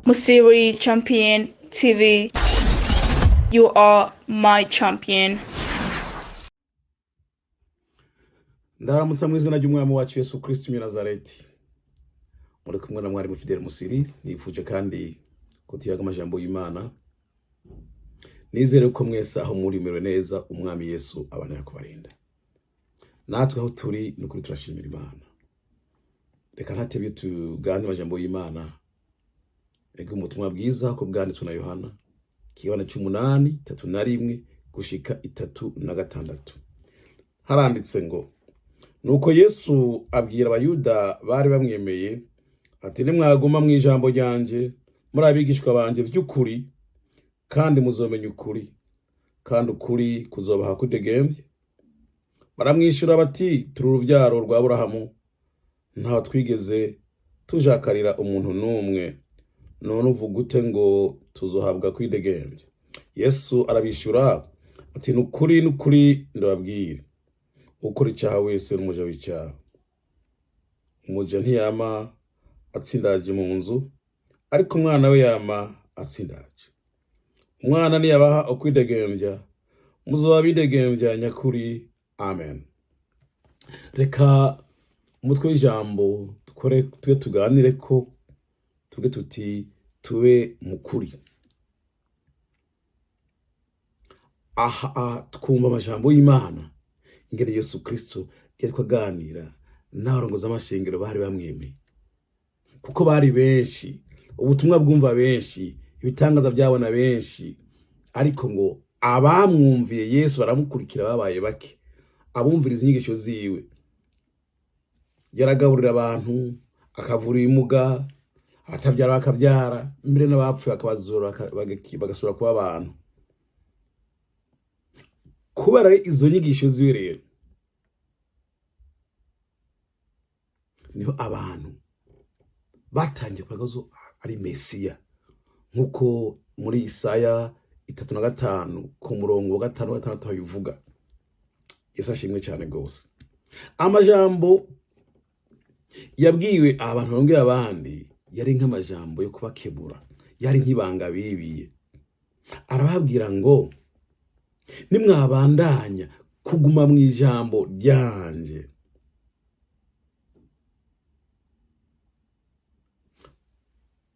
Musiri Champion TV. You are my champion. Ndaramutsa mu izina ry'umwami wacu Yesu Kristo w'i Nazareti. Muri kumwe na mwarimu Fidel Musiri, nifuje kandi ko tuyaga amajambo y'Imana. Nizere ko mwese aho muri merewe neza, umwami Yesu abana yakubarinda. Natwe aho turi ni ukuri turashimira Imana. Reka ntatebye tugane amajambo y'Imana. Ega ubutumwa bwiza ko bwanditswe na Yohana, ikigabane c'umunani, 31 gushika 36. Haranditse ngo: Nuko Yesu abwira Abayuda bari bamwemeye ati: nimwaguma mu ijambo ryanje, muri abigishwa banje vy'ukuri, kandi muzomenya ukuri, kandi ukuri kuzobaha kudegembya. Baramwishura bati: turi uruvyaro rwa Aburahamu, ntaho twigeze tujakarira umuntu n'umwe, none uvuga ute ngo tuzohabwa kwidegembya? Yesu arabishura ati: nukuri nukuri ndababwira, ukora icaha wese n'umuja w'icaha. Umuja ntiyama atsindaje mu nzu, ariko umwana we yama atsindaje. Umwana niyabaha ukwidegembya, muzoba bidegembya nyakuri. Amen. Reka umutwe w'ijambo dukore tube tuganire ko tuge tuti tube mukuri. Aha twumva amajambo y'Imana ingene Yesu Kristo yariko aganira n'abarongozi b'amashengero bari bamwemeye, kuko bari benshi, ubutumwa bwumva benshi, ibitangaza byabona benshi, ariko ngo abamwumviye Yesu baramukurikira babaye bake. Abumviriza inyigisho ziwe, yaragaburira abantu, akavura ibimuga, abatavyara bakavyara, mbere n'abapfuye akabazura bagasubira kuba abantu. Kubera izo nyigisho ziwe rero niho abantu batangiye kuvuga ko ari Mesiya, nk'uko muri Isaya 35 ku murongo wa 5 6 babivuga. Yesu ashimwe cyane rwose. Amajambo yabwiwe abantu bongera abandi yari nk'amajambo yo kubakebura, yari nk'ibanga bibiye. Arababwira ngo nimwabandanya kuguma mu ijambo ryanje,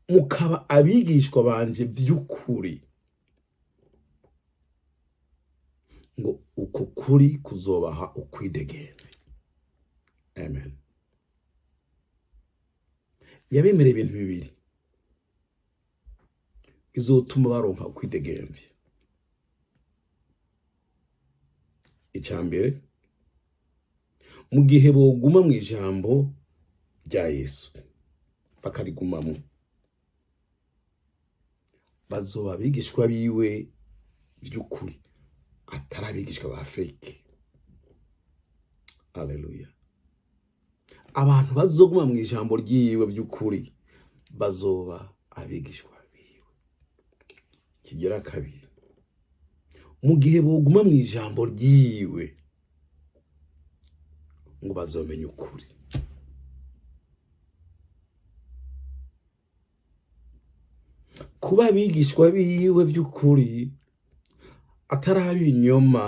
mukaba abigishwa banje vy'ukuri, ngo uko kuri kuzobaha ukwidegemvya. Amen. Yabemereye ibintu bibiri bizotuma baronka ukwidegemvya. Icya mbere, mu gihe boguma mu ijambo rya Yesu bakarigumamo, bazoba abigishwa biwe vy'ukuri, atari abigishwa ba fake. Haleluya. Abantu bazoguma mu ijambo ryiwe vy'ukuri bazoba abigishwa biwe. Kigira kabiri, mu gihe boguma mu ijambo ryiwe ngo bazomenya ukuri. Kuba abigishwa biwe vy'ukuri, atari ab'ibinyoma,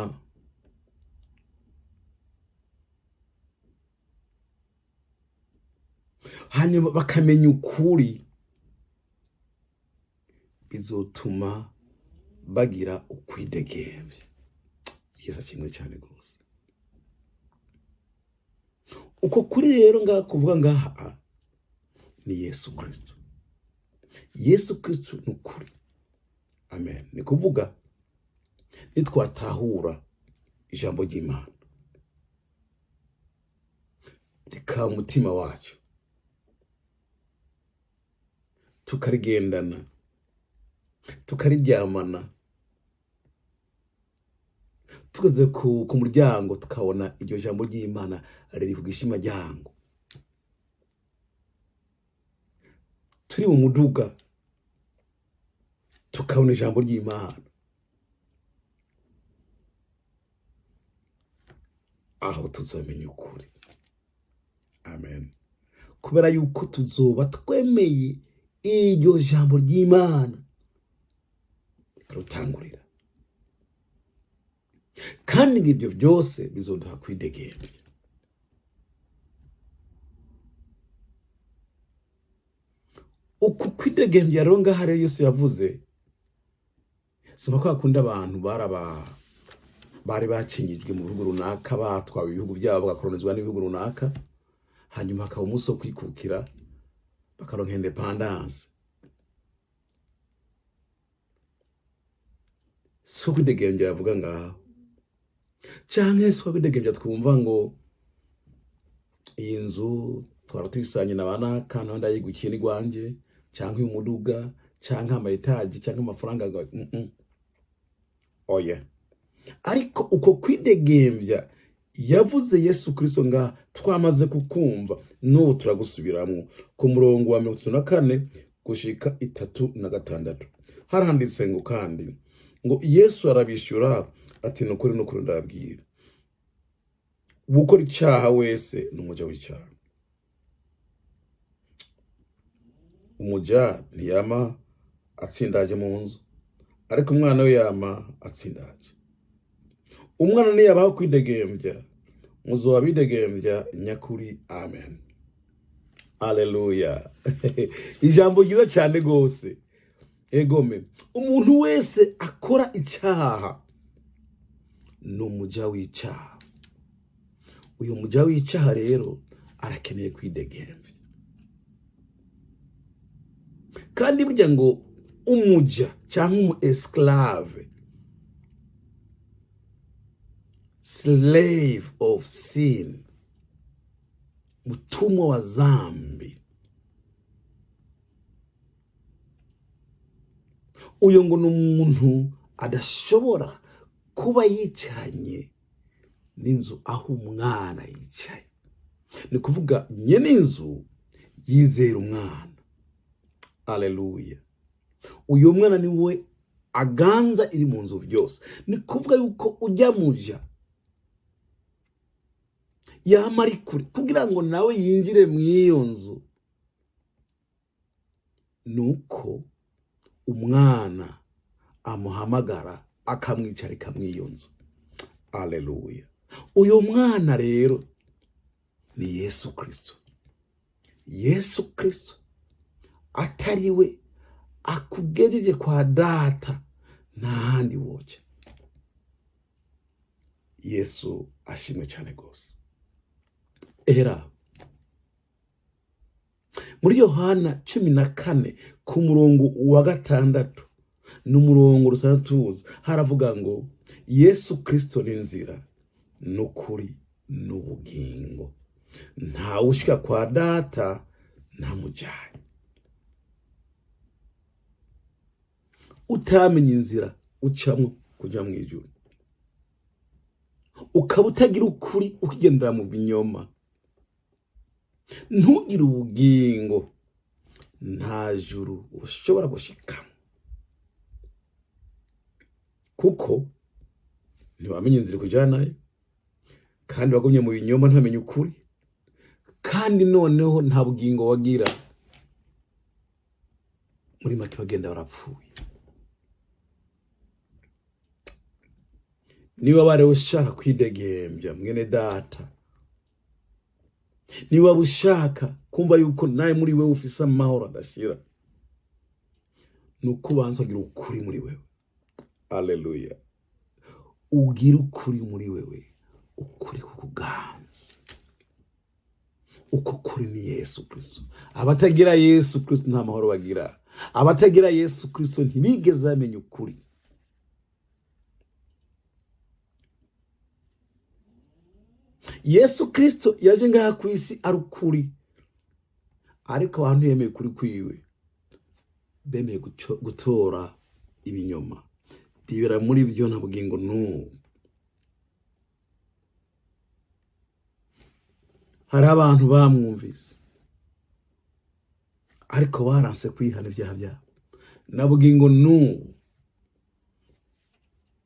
hanyuma bakamenya ukuri, bizotuma bagira ukwidegemvya. Yesu ashimwe cyane rwose. Uko kuri rero ngaha kuvuga ngaha ni Yesu Kristo. Yesu Kristo ni ukuri. Amen. Ni kuvuga nitwatahura ijambo ry'Imana rikaba umutima wacu, tukarigendana, tukariryamana, tugeze ku muryango tukabona iryo jambo ry'Imana riri ku gishima ryango, turi mu muduga tukabona ijambo ry'Imana, aho tuzomenya ukuri. Amen. Kubera yuko tuzoba twemeye Iryo jambo ry'Imana rikarutangurira, kandi ngo ibyo byose bizoduha kwidegembya. Uku kwidegembya rero ngaha rero Yesu yavuze, sima ko hakunda abantu bari bakinyijwe mu bihugu runaka, batwawe ibihugu byabo bagakoronizwa n'ibihugu runaka, hanyuma hakaba umunsi wo kwikukira bakaronka indépendance. Si ko kwidegembya yavuga ngaho, canke si ko kwidegembya twumva ngo iyi nzu twara tuyisanye na banaka, naho ndayigukiye n'igwanje, canke uyu muduga, canke ama étages, canke amafaranga. Oya, ariko uko kwidegembya yavuze Yesu Kristo ngaha twamaze kukumva, n'ubu turagusubiramwo ku murongo wa 34 gushika 36. Haranditse ngo kandi ngo Yesu arabishyura ati: "Nukuri, nukuri, ndababwira, gukora icyaha wese ni umuja w'icyaha. Umuja ntiyama atsindaje mu nzu, ariko umwana we yama atsindaje. Umwana niyabaho kwidegembya, muzoba bidegembya nyakuri. Amen." Aleluya! Ijambo ryiza cyane rwose. Egome, umuntu wese akora icyaha ni umuja w'icyaha. Uyu muja w'icyaha rero arakeneye kwidegembya. Kandi burya ngo umuja cyangwa umu esclave, slave of sin, mtumwa wa zambi, uyu ngo ni umuntu adashobora kuba yicaranye n'inzu aho umwana yicaye. Ni kuvuga nyene inzu yizera umwana. Aleluya! Uyu mwana ni we aganza iri mu nzu byose. Ni kuvuga yuko ujya muja yama ari kure kugira ngo nawe yinjire mu iyo nzu, nuko umwana amuhamagara akamwicarika mu iyo nzu. Aleluya! Uyu mwana rero ni Yesu Kristo. Yesu Kristo atari we akugejeje kwa Data, nta handi woca. Yesu ashimwe cyane rwose. Era muri Yohana 14 ku murongo wa 6, ni umurongo rusanzwe tuzi, haravuga ngo: "Yesu Kristo ni inzira n'ukuri n'ubugingo, ntawe ushika kwa Data ntamujyanye." Utamenya inzira ucamwo kujya mu ijuru, ukaba utagira ukuri, ukigendera mu binyoma, ntugire ubugingo, nta juru ushobora gushikamo, kuko ntiwamenya inzira ikujyanayo, kandi wagumye mu binyoma, ntamenye ukuri, kandi noneho nta bugingo wagira. Muri make bagenda barapfuye. Niba wari ushaka kwidegembya, mwene Data, niba ushaka kumva yuko nawe muri wewe ufise amahoro adashira, ni uko ubanza ugira ukuri muri wewe. Aleluya! Ugira ukuri muri wewe, ukuri kukuganza. Uko kuri ni Yesu Kristo. Abatagira Yesu Kristo nta mahoro bagira. Abatagira Yesu Kristo ntibigeze bamenya ukuri. Yesu Kristo yaje ngaha ku isi ari ukuri, ariko abantu yemeye ukuri kwiwe, bemeye gutora ibinyoma, bibera muri byo, nta bugingo n'ubu. Hari abantu bamwumvise ariko baranse kwihana ibyaha byabo, na bugingo n'ubu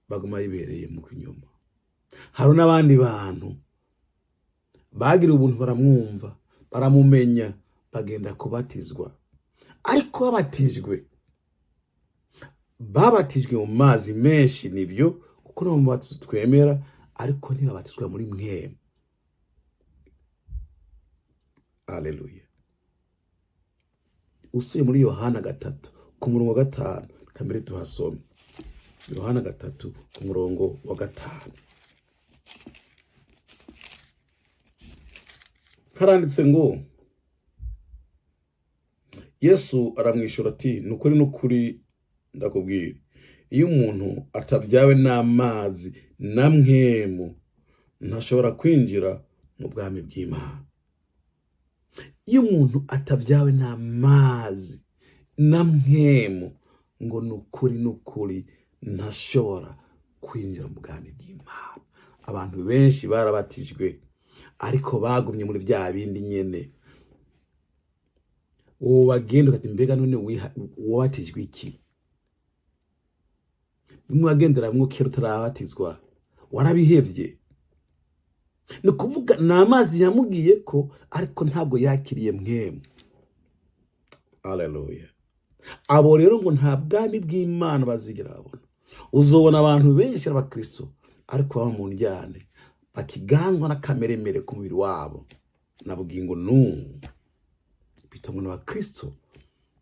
baguma bibereye mu kinyoma. Hari n'abandi bantu bagira ubuntu, baramwumva, baramumenya, bagenda kubatizwa. Ariko babatijwe, babatijwe mu mazi menshi, nibyo, kuko no mu mubatizo twemera, ariko ntibabatizwa muri mpwemu. Aleluya. Usuye muri Yohana 3 ku murongo wa 5, kamere tuhasome. Yohana 3 ku murongo wa 5 haranditse ngo: Yesu aramwishyura ati: "Ni ukuri, ni ukuri, ndakubwira, iyo umuntu atabyawe n'amazi na mpwemu, ntashobora kwinjira mu bwami bw'Imana." Iyo umuntu atabyawe n'amazi na mpwemu, ngo ni ukuri, ni ukuri, ntashobora kwinjira mu bwami bw'Imana. Abantu benshi barabatijwe, ariko bagumye muri bya bindi nyene. Uwo bagenda ugati: "Mbega none wabatijwe iki? Bimwe wagenderamwo kera utarabatizwa warabihevye?" Ni ukuvuga ni amazi yamubwiye ko, ariko ntabwo yakiriye mpwemu. Aleluya. Abo rero ngo nta bwami bw'Imana bazigera babona. Uzobona abantu benshi ari abakristo, ariko baba mu njyane, bakiganzwa n'akameremere k'umubiri wabo na bugingo n'ubu. Bitwa ngo ni abakristo,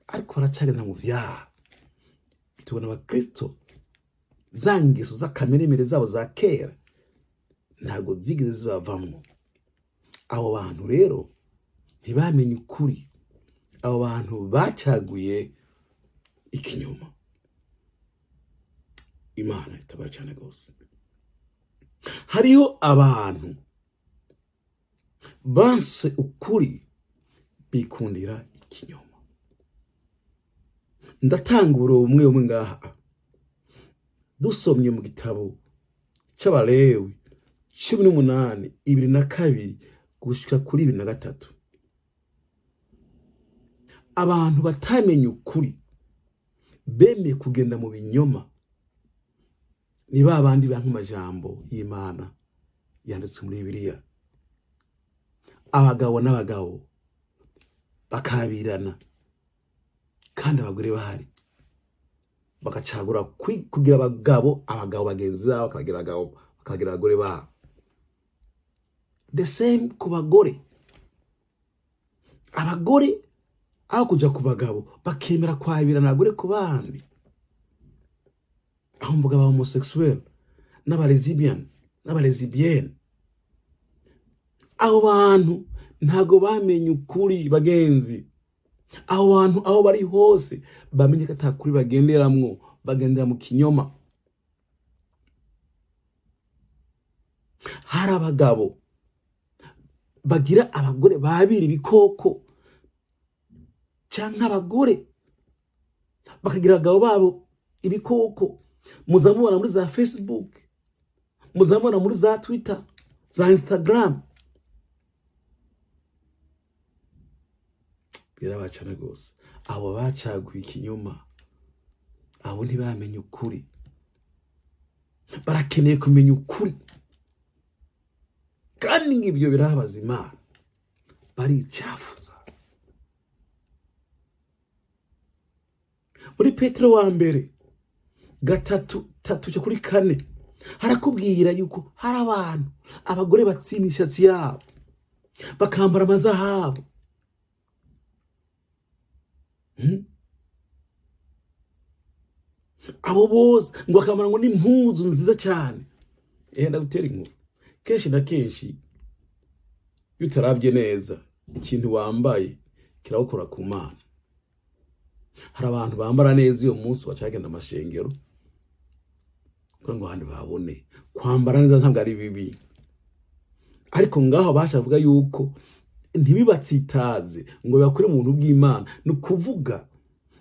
ariko baracagenda mu vyaha. Bitwa ngo ni abakristo, za ngeso z'akameremere zabo za kera ntabwo zigeze zibavamwo. Abo bantu rero ntibamenye ukuri. Abo bantu bacaguye ikinyoma. Imana itabara cyane rwose. Hariho abantu banse ukuri, bikundira ikinyoma. Ndatanga uburoro bumwe bumwe ngaha. Dusomye mu gitabo cy'Abalewi 18, 22 gushika kuri 23, abantu batamenye ukuri bemeye kugenda mu binyoma ni ba bandi banka amajambo y'Imana yanditse muri Bibiliya. Abagabo n'abagabo bakabirana kandi abagore bahari, bagacagura kugira abagabo abagabo bagenzi babo, bakagira abagabo, bakagira abagore babo. The same ku bagore. Abagore aho kuja ku bagabo, bakemera kwabirana abagore ku bandi. Aho mvuga aba homosexuel n'aba lesbian n'aba lesbienne. Abo bantu ntago bamenye ukuri, bagenzi. Abo bantu aho bari hose bamenye ko atakuri bagenderamwo, bagendera mu kinyoma. Hari abagabo bagira abagore babira ibikoko, canke abagore bakagira abagabo babo ibikoko. Muza mubona muri za Facebook, muza mubona muri za Twitter, za Instagram. Birabacana rwose. Abo bacaguye ikinyoma, abo ntibamenye ukuri. Barakeneye kumenya ukuri, kandi ngibyo birabaza Imana, baricafuza. Muri Petero wa mbere 3, 3-4, harakubwira yuko hari abantu, abagore batsinda imishatsi yabo, bakambara amazahabu. Abo bose ngo bakambara ngo n'impuzu nziza cyane. Ndagutera inkuru. Kenshi na kenshi iyo utaravye neza, ikintu wambaye kirawukora ku Mana. Hari abantu bambara neza iyo munsi bacagenda amashengero kugira ngo abandi babone. Kwambara neza ntabwo ari bibi, ariko ngaho bashavuga yuko ntibibatsitaze ngo bakore mu buntu bw'Imana. Ni ukuvuga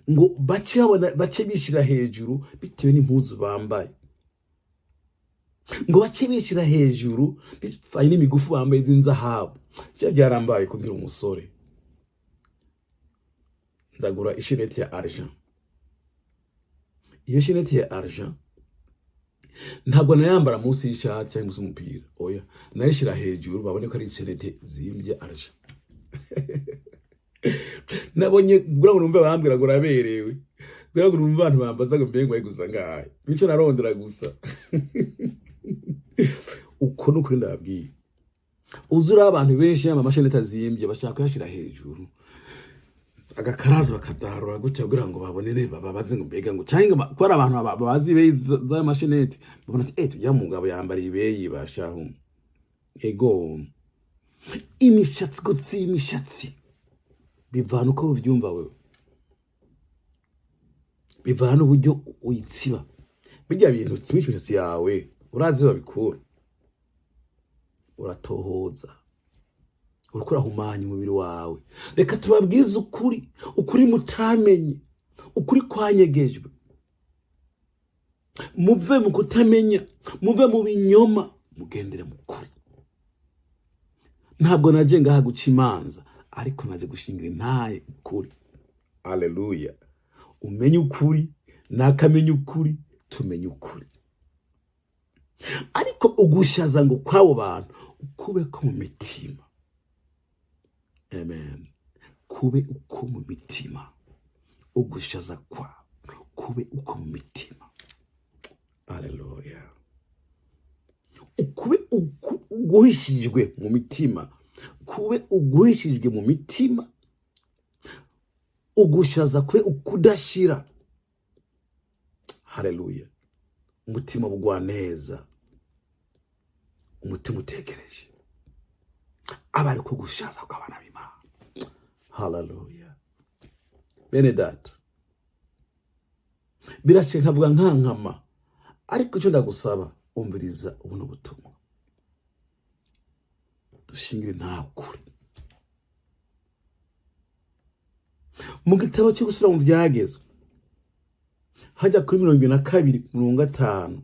ngo bace babona, bace bishira hejuru bitewe n'impuzu bambaye, ngo bace bishira hejuru bivanye n'imigufu bambaye z'inzahabu. Cya byarambaye kugira umusore, ndagura isheneti ya argent. Iyo sheneti ya argent ntabwo nayambara munsi y'ishati cyangwa munsi y'umupira, oya, nayishyira hejuru babone ko ari isheneti zimbye argent. Nabonye kugira ngo numve bambwira ngo uraberewe, kugira ngo numve abantu bambaza ngo mbe ngo gusa ngahe, nico narondera gusa. Uko nukuri ndababwiye, uzura abantu benshi yama amasheneti azimbye bashaka kuyashira hejuru, agakaraza bakadarura gutya kugira ngo babonere babaze ngo mbega ngo cyangwa ko ari abantu bazi ibeyi z'ayo masheneti, babona ati tujya mugabo yambara ibeyi bashahu. Ego, imishatsi, gutsiba imishatsi bivana uko ubyumva wewe, bivana uburyo uyitsiba. Bijya bintu utsibisha imishatsi yawe, urazi babikura, uratohoza, uriko urahumanya umubiri wawe. Reka tubabwize ukuri, ukuri mutamenye, ukuri kwanyegejwe. Muve mu kutamenya, muve mu binyoma, mugendere mu kuri. Ntabwo naje ngaha guca imanza, ariko naje gushingira intahe ukuri. Aleluya! Umenye ukuri, nakamenya ukuri, tumenye ukuri. Ariko ugushaza ngo kw'abo bantu kube ko mu mitima. Amen. Kube uko mu mitima, ugushaza kwabo kube uko mu mitima. Aleluya! Kube uguhishijwe mu mitima, kube uguhishijwe mu mitima, ugushaza kube ukudashira. Haleluya! Umutima bugwa neza, umutima utekereje, aba ariko gushaza kw'abana b'Imana. Haleluya! Bene data, birashe nkavuga nkankama, ariko icyo ndagusaba, umviriza ubuno butumwa, dushingire nta kuri. Mu gitabo cyo gusubira mu byagezwe, hajya kuri 22 5,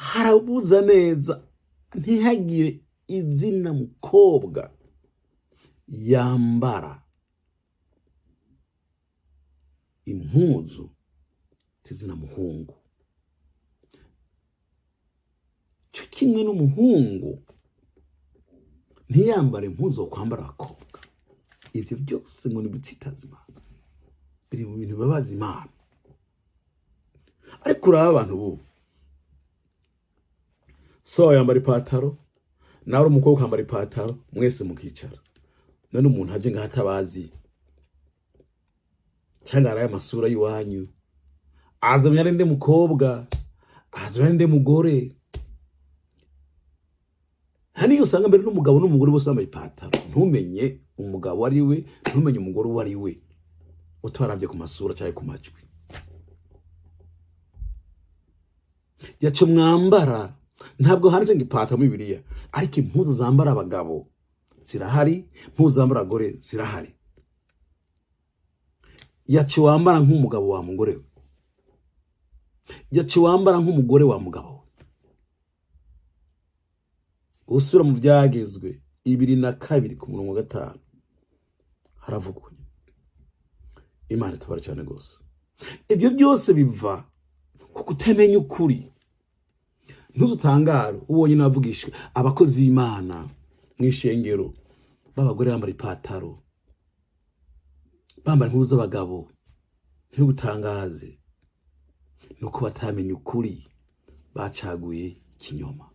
harabuza neza ntihagire izina mukobwa yambara impuzu z'izina muhungu, cyo kimwe n'umuhungu ntiyambare impuzu wo kwambara abakobwa. Ibyo byose ngo ni gutsitaza Imana, biri mu bintu bibabaza Imana. Ariko uraba abantu bubu, so yambara ipataro, nawe uri umukobwa ukambara ipataro, mwese mukicara. None umuntu aje ngaho atabazi cyangwa araye amasura y'iwanyu, azamenya ari nde mukobwa, azamenya ari nde mugore? Hari niyo usanga mbere n'umugabo n'umugore bose bambaye ipataro, ntumenye umugabo ari we, ntumenye umugore uwo ari we, utabarabye ku masura cyangwa ku majwi. Yaco mwambara, ntabwo handitse ngo ipataro muri Bibiliya, ariko impuzu zambara abagabo zirahari, impuzu zambara abagore zirahari. Yaco wambara nk'umugabo wa mugore we, yaco wambara nk'umugore wa mugabo we. Usubira mu byagezwe 22 ku murongo wa 5, haravugwa. Imana itubara cyane rwose. Ibyo byose biva ku kutamenya ukuri. Ntuzutangare ubonye n'abavugishwa, abakozi b'Imana mu ishengero b'abagore bambara ipataro, bambara impuzu z'abagabo. Ntibigutangaze, nuko batamenya ukuri, bacaguye ikinyoma.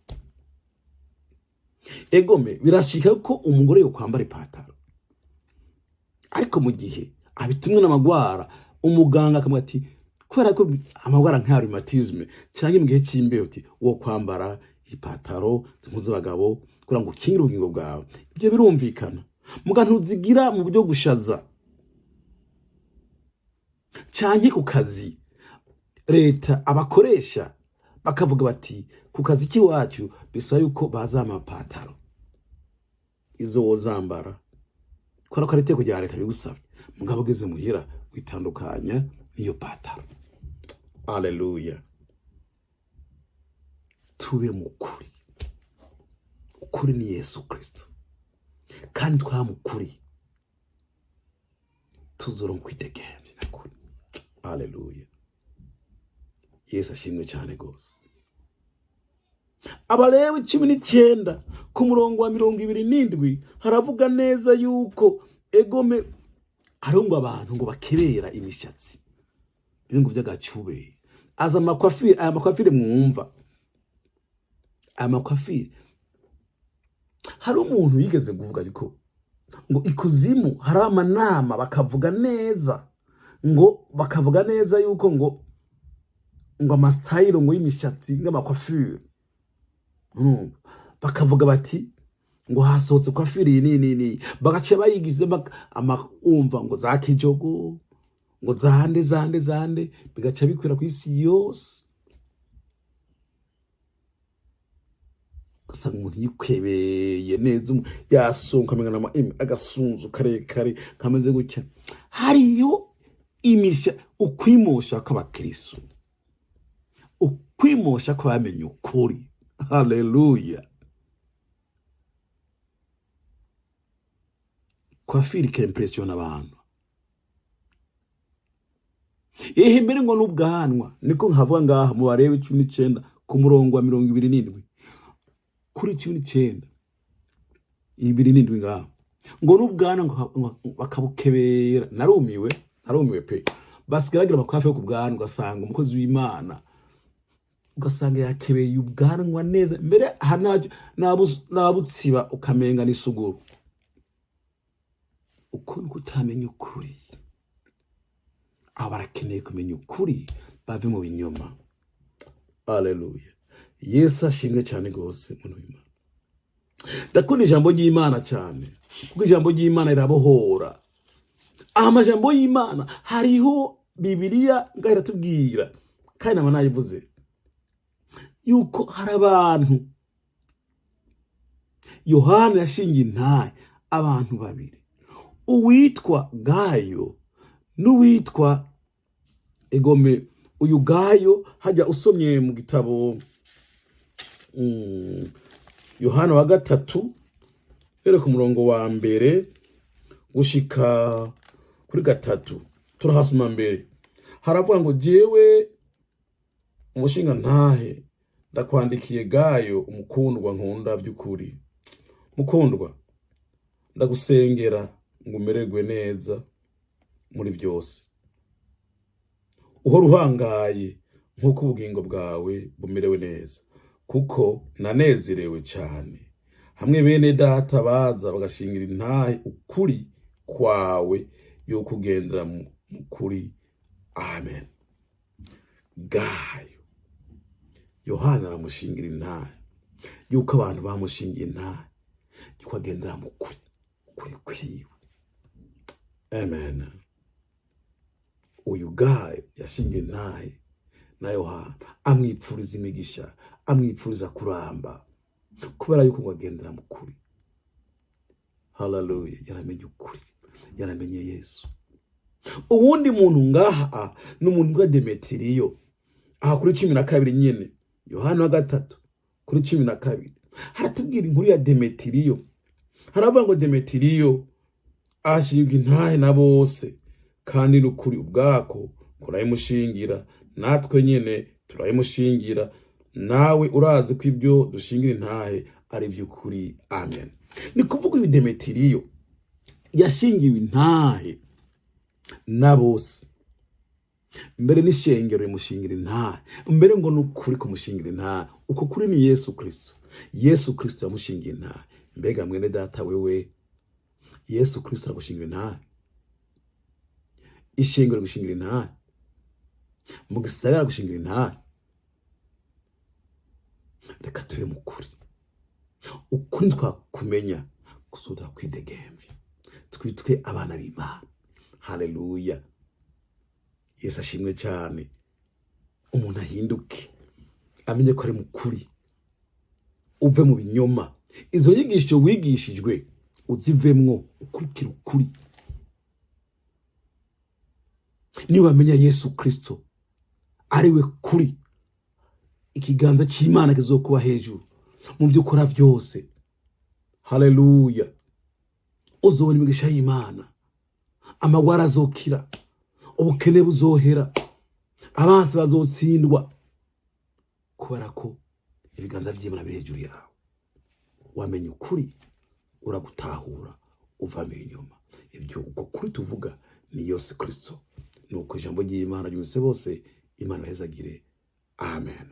Egome, birashika ko umugore yo kwambara ipataro, ariko mu gihe abitumwe n'amagwara, umuganga akamubwira ati kubera ko amagwara nka rhumatisme cyangwa mu gihe cy'imbeho, uti wo kwambara ipataro zimpuzu z'abagabo kugira ngo ukingire ubugingo bwawe, ibyo birumvikana. Muga ntuzigira mu buryo gushaza canke ku kazi, leta abakoresha bakavuga bati ku kazi k'iwacu bisaba yuko baza amapataro, izo wozambara kubera ko ari iteko rya leta bigusabye. Mugabo ugeze muhira witandukanya n'iyo pataro. Aleluya! Tube mu kuri. Ukuri ni Yesu Kristo, kandi twamukuri tuzoronka kwidegemvya nakuri. Aleluya! Yesu ashimwe cyane rwose. Abalewi 19 ku murongo wa 27 haravuga neza yuko egome hariho ngo abantu ngo bakebera imishatsi, ibintu by'agacube, aza amakwafire, aya makwafire mwumva, aya makwafire. Hari umuntu yigeze kuvuga yuko ngo ikuzimu hari amanama, bakavuga neza ngo yuko ngo amasitayiro ngo y'imishatsi ng'amakwafire, urumva, bakavuga bati ngo hasohotse coiffure iyi nini nini, bagaca bayigize umva ngo za kijogo, ngo zande zande zande, bigaca bikwira ku isi yose. Ugasanga umuntu yikwebeye neza, yasonka amenga agasunzu karekare kameze gutya. Hariyo imisha, ukwimosha kw'abakristo, ukwimosha kw'abamenye ukuri. Haleluya! Coiffure ikempresiyona abantu. Ihe mbere ngo n'ubwanwa, niko nkavuga ngaha mu Barebe 19 ku murongo wa 27 kuri 19 27 ngaha, ngo n'ubwanwa ngo bakabukebera. Narumiwe, narumiwe pe. Basigaye bagira amakwafe yo ku bwanwa, ugasanga umukozi w'Imana ugasanga yakebeye ubwanwa neza, mbere nabutsiba ukamenga n'isuguru. Uko niko utamenya ukuri. Aba barakeneye kumenya ukuri, bave mu binyoma. Haleluya! Yesu ashimwe cyane rwose. Muntu w'Imana, ndakunda ijambo ry'Imana cyane, kuko ijambo ry'Imana rirabohora. Aha amajambo y'Imana hariho Bibiliya ngaho iratubwira, kandi naba nayivuze yuko hari abantu Yohana yashingiye intahe, abantu babiri, uwitwa Gayo n'uwitwa egome. Uyu Gayo hajya usomye mu gitabo Yohana wa gatatu, rero ku murongo wa mbere gushika kuri gatatu, turahasoma mbere, haravuga ngo jewe umushinga ntahe ndakwandikiye Gayo umukundwa nkunda by'ukuri. Mukundwa, ndagusengera ngo umererwe neza muri byose, uhora uhangaye nk'uko ubugingo bwawe bumerewe neza, kuko nanezerewe cyane hamwe bene data baza bagashingira intahe ukuri kwawe yo kugendera mu kuri. Amen. Gayo Yohana aramushingira intahe yuko abantu bamushingiye intahe yuko agendera mu kuri, kuri kwiwe. Amen. Uyu Gayo yashingiye intahe na Yohana, amwipfuriza imigisha, amwipfuriza kuramba, kubera yuko ngo agendera mu kuri. Haleluya! Yaramenye ukuri, yaramenye Yesu. Uwundi muntu ngaha ni umuntu witwa Demetiriyo. Aha kuri 12 nyene, Yohana wa gatatu kuri 12, haratubwira inkuru ya Demetiriyo. Haravuga ngo Demetiriyo ashingwa intahe na bose, kandi n'ukuri ubwako kurayimushingira, natwe nyene turayimushingira, nawe urazi ko ibyo dushingira intahe ari iby'ukuri. Amen. Ni kuvuga uyu Demetiriyo yashingiwe intahe na bose, mbere n'ishengero rimushingira intahe, mbere ngo n'ukuri kumushingira intahe. Uko kuri ni Yesu Kristo. Yesu Kristo yamushingiye intahe. Mbega mwene data, wewe Yesu Kristo aragushingira intahe? Ishengero rigushingira intahe? Mu gisagara gushingira intahe? Reka tube mu kuri. Ukuri twakumenya kuzoduha kwidegemvya, twitwe abana b'Imana. Haleluya! Yesu ashimwe cyane. Umuntu ahinduke, amenye ko ari mu kuri, uve mu binyoma. Izo nyigisho wigishijwe uzivemwo, ukurikire ukuri. Niwamenya Yesu Kristo ariwe kuri, ikiganza cy'Imana kizokuba hejuru mu byo ukora byose. Haleluya! Uzobona imigisha y'Imana, amagwara azokira, ubukene buzohera, abansi bazotsindwa, kubera ko Ibiganza by'Imana biri hejuru yawe. Wamenya ukuri, uragutahura, uvamo ibinyoma. Ibyo uko kuri tuvuga ni Yesu Kristo. Nuko ijambo ry'Imana ryumvise bose, Imana ibahezagire. Amen.